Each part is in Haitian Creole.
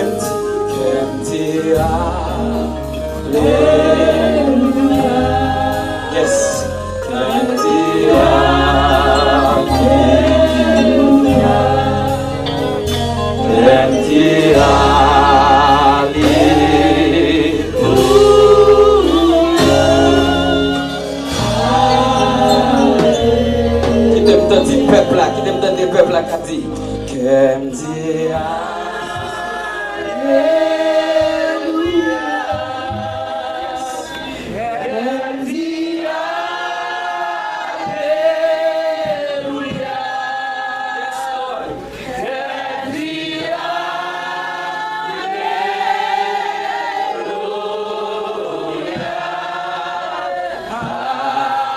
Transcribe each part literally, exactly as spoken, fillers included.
Kè m di alelouya. Yes. Kè m di alelouya. Kè m di alelouya. Kite m tande pèp la, kite m tande pèp la k ap di, kè m di alelouya.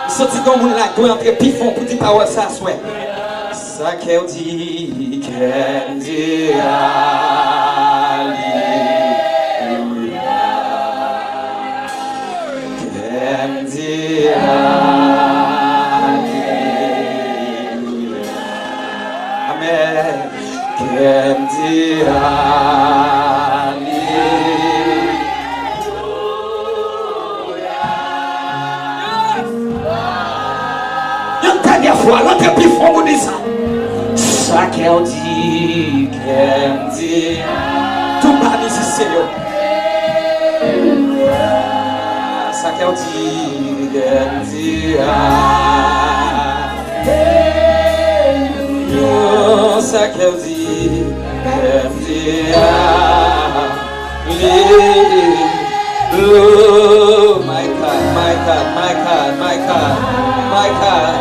M santi gen yon moun la k dwe antre pi fon pou di pawòl sa aswè. Sa kè w di, kè m di alelouya. Kè m di alelouya. Amèn. Kè m di alelouya. Yon dènyè fwa, rantre pi fon pou di sa. Sa kè w di, kè m di. Tout ba mizisyen yo. Sa kè w di, kè m di. Sa kè w di, kè m di. Oh my God, my God, my God, my God, my God.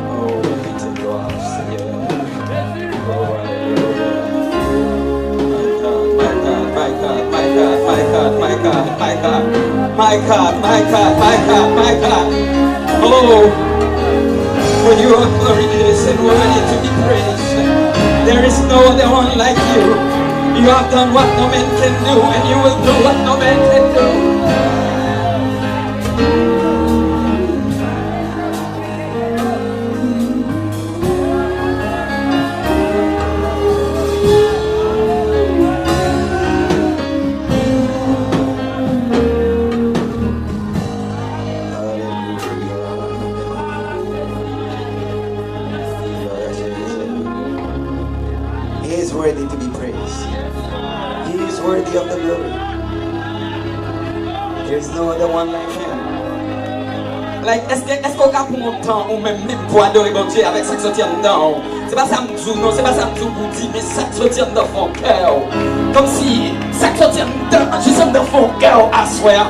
Oh, mérite glwa, Senyè. Oh, alelouya. My God, my God, my God. My God, my God, my God, my God. Oh, for you are glorious and worthy to be praised. There is no other one like you. You have done what no man can do, and you will do what no man can do. He is worthy to be praised. He is worthy of the glory. There is no other one like him. Like, èske, èske w ka pran yon tan ou menm, menm pou adore Bondye avèk sa k soti anndan w? Se pa sa m di w, non, se pa sa m di w pou w di, men sa k soti anndan fon kè w. Kòmsi sa k soti anndan, jis anndan fon kè w aswè a.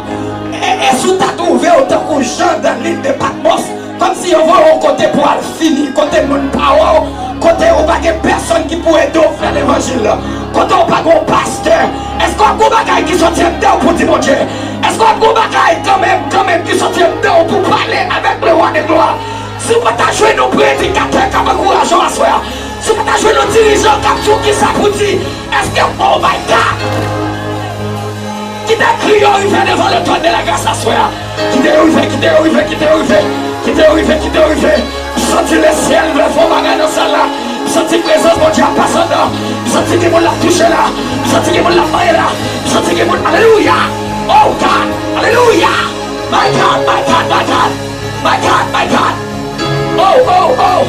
E, e si w ta twouve w tankou Jan dan lil de Patmòs, kòmsi yo voye w yon kote pou w al fini, kote moun pa wè w, kote ou pa gen pèsonn ki pou ede w fè levanjil la, kote ou pa gen yon pastè, èske w ap gen yon bagay ki soti anndan w pou di Bondye? Èske w ap gen yon bagay kanmenm, kanmenm ki soti anndan w pou pale avèk le Roi de gloire? Si w pa ta jwenn yon predikatè k ap ankouraje w aswè a, si w pa ta jwenn yon dirijan k ap di w kisa pou di, èske, oh my God! Kite kri yo rive devan le trône de la grâce aswè a. Kite yo rive, kite yo rive, kite yo rive. Kite yo rive, kite yo rive. M santi lesyèl vle fè yon bagay nan sal la. M santi prezans Bondye ap pase anndan. M santi gen moun l ap touche la. M santi gen moun l ap manyen la. M santi gen moun, alelouya. Oh God, alelouya. My God, my God, my God. My God, my God. Oh, oh, oh.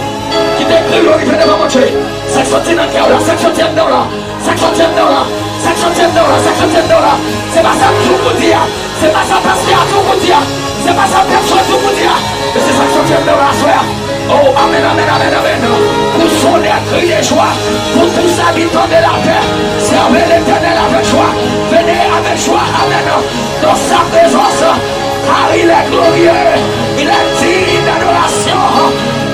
Kite kri yo rive devan Bondye. Sa k soti nan kè w la, sa k soti anndan w la. Sa k soti anndan w la. Sa k soti anndan w la. Sa k soti anndan w la. Se pa sa m di w pou di a. Se pa sa pastè a di w pou di a. Se pa sa pèsonn di w pou di a. Men se sa k soti anndan w la aswè a. Oh, amèn, amèn, amèn, amèn. Pour son air cri de joie, pour tous habitants de la terre, servez l'Éternel avec joie. Venez avec joie, amèn. Dans sa présence, car il est glorieux, il est digne d'adoration.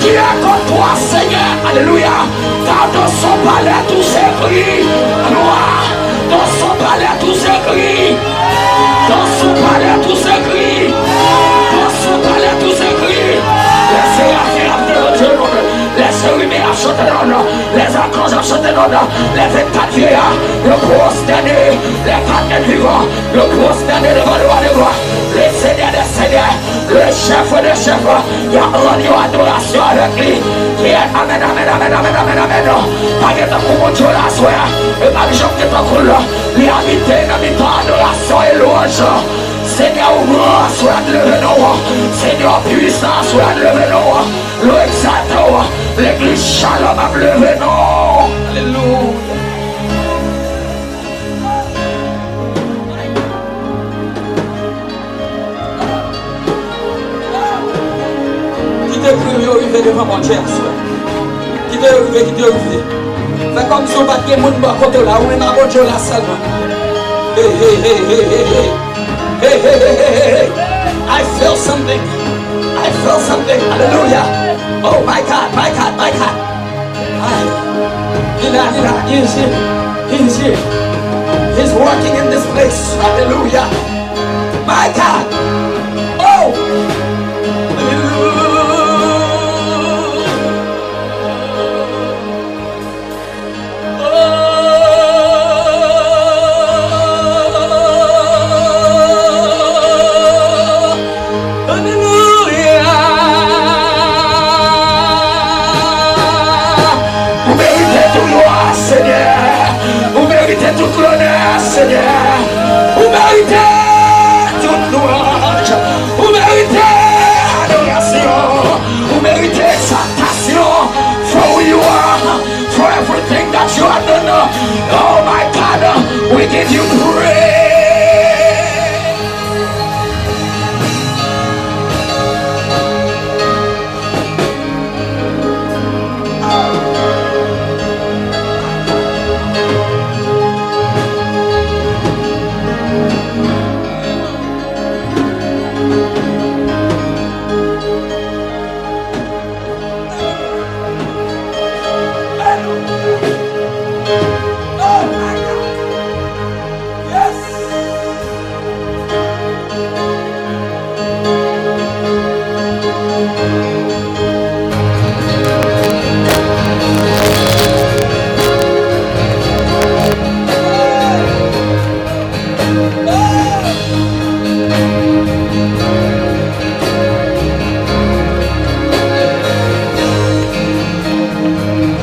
Qui est comme toi, Seigneur? Alléluia. Car dans son palais tout s'écrie gloire. Dans son palais tout s'écrie. Dans son palais tout s'écrie. Dans son palais tout s'écrie. Les séraphins ap chante louanj, les chérubins ap chante louanj, les archanges ap chante louanj, les vingt-quatre vieillards, le prosterné, les quatre êtres vivants, le prosterné devant le Roi des rois, le Seigneur des seigneurs, le Chef des chefs, y ap rann yon adorasyon avèk li. Ki è, amèn, amèn, amèn, amèn, amèn, amèn. Frè, e pa janm gen tankou l. Li abite nan mitan adorasyon e lwanj. Senyè, ou gran, aswè a n leve non w. Senyè, ou pwisan, aswè a n leve non w. Nou egzalte w. Legliz Shalom ap leve non w. Alelouya. Kite kri w yo rive devan Bondye aswè. Kite yo rive, kite yo rive. Fè kòmsi w pa t gen moun bò kote w la, ou menm a Bondye w la sèlman. Hey, hey, hey, hey, hey, hey. Hey, hey, hey, hey, hey, hey. I feel something. I feel something. Hallelujah. Oh my God, my God, my God. Ay. Li la, li la, he is here. He is here. He's working in this place. Hallelujah. My God. Oh. Hallelujah. Oh. Alelouya. Ou merite tout glwa, Senyè. Ou merite tout lonè, Senyè. Ou merite tout lwanj. Ou merite adorasyon. Ou merite egzaltasyon. For who you are, for everything that you have done. Oh my God, we give you praise.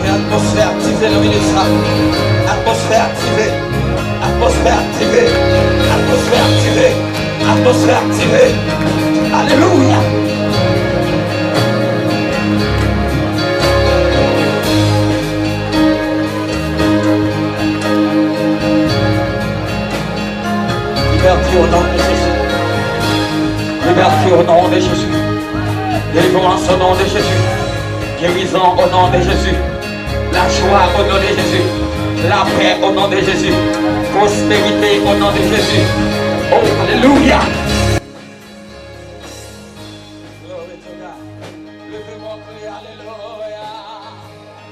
Gen atmosfè aktive nan mitan sa. Atmosfè aktive. Atmosfè aktive. Atmosfè aktive. Atmosfè aktive. Alelouya. Libète o non de Jezi. Libète o non de Jezi. Delivrans o non de Jezi. Gerizon o non de Jezi. Lajwa o non de Jezi. Lapè o non de Jezi. Pwosperite o non de Jezi. Oh, alelouya. Glory to God. Leve men w, kriye alelouya.